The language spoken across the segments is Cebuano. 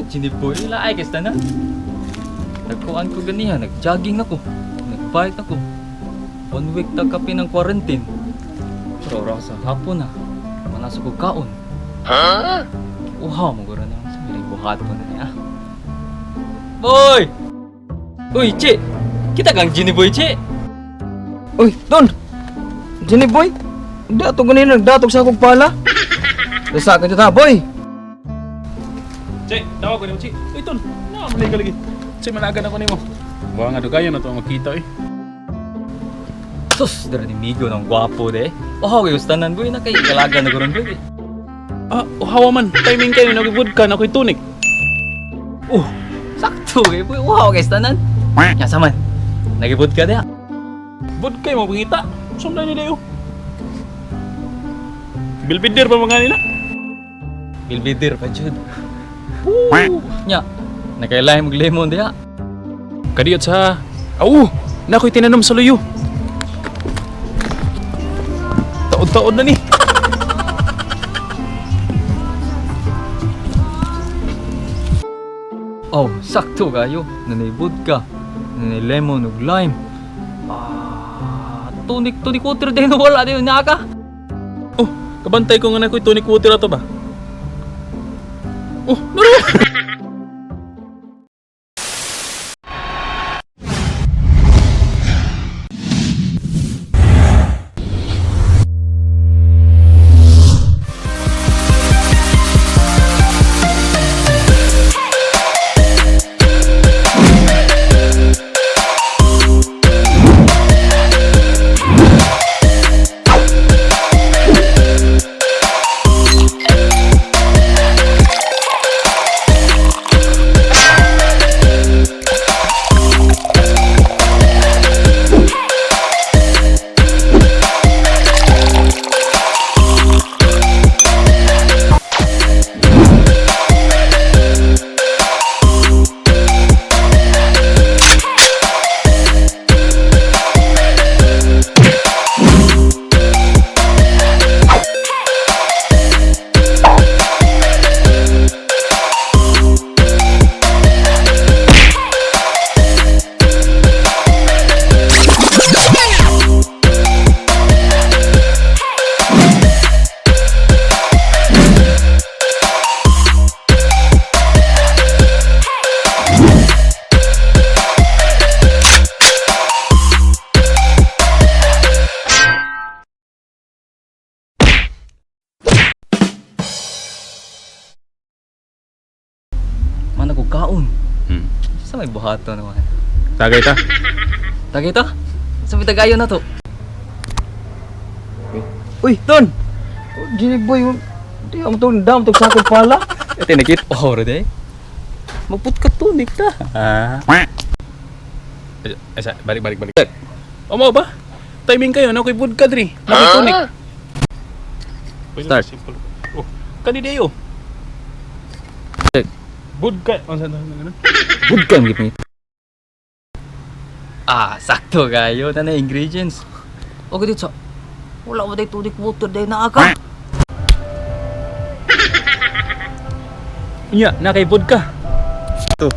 Chiniboy, laay kay tanan. Nagkuan ko ganiha, nag-jogging ako, nag-bike ako. One week ta kape ng quarantine. Pero oras sa hapon na, manasa ko kaon. Ha? Uhaw mo guro na sa may buhat ko na niya. Boy! Uy, Chi! Kita kang Genie Boy, Chi! Uy, Don! Jenny boy! Dato ganina, nagdatog sa akong pala. Sa akin ta, boy! Che, tawag ko nimo, Che. Uy, Ton. Na, malay ka lagi. Che, managan ako nimo. Buha nga dugayon na to makita eh. Sus, dara ni Migo ng gwapo de. Uhaw kayo tanan boy, na kay galaga na guron boy. Ah, uhawa man. Timing kayo nagibud ka na ako'y tunik. Oh, sakto kay boy, uhaw kay tanan. Nya saman. Nagibud ka diha. Bud kayo mo pangita. Sundan ni dayo. Bilbidir pa mga nila. Bilbidir pa jud. Nya, nakailahi mag lemon diha. Kadiyot sa... Aw, na ako'y tinanom sa luyo. Taod-taod na ni. Oh, sakto kayo. Nanay vodka, nanay lemon ug lime. Ah, tonic tonic water din wala din naka. Oh, kabantay ko nga na ako'y tonic water ato ba? Oh, naro! Man ako kaon. Sa may buhaton naman. Tagay ta. Tagay ta. Sa may tagayon na to. Uy, Don! Oh, Jenny boy, di ako to, damtog sa akong pala. Ito nakit. Oh, ready? Magput ka tonic ta. Ah. Asa, balik, balik, balik. O mo ba? Timing kayo, na ako'y vodka diri. Na ako'y tonic. Start. Simple. Oh, kani dayo. Check. Vodka. Ano sa ganun? Vodka ang gipit. Ah, sakto kayo. Tana ingredients. Okay dito. Wala mo day tonic water day na ka. Nya, na kay vodka. To.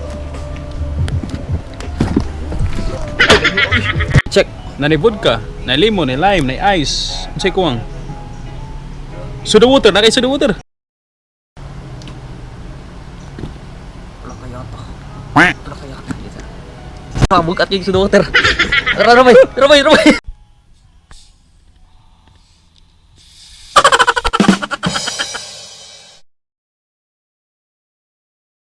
Check. Na ni vodka, na lemon, na lime, na ice. Unsay kuwang? Soda water, na kay soda water. Wala kaya to. Wala kaya to. Sabog at yung soda water. Tara, rabay, rabay, rabay.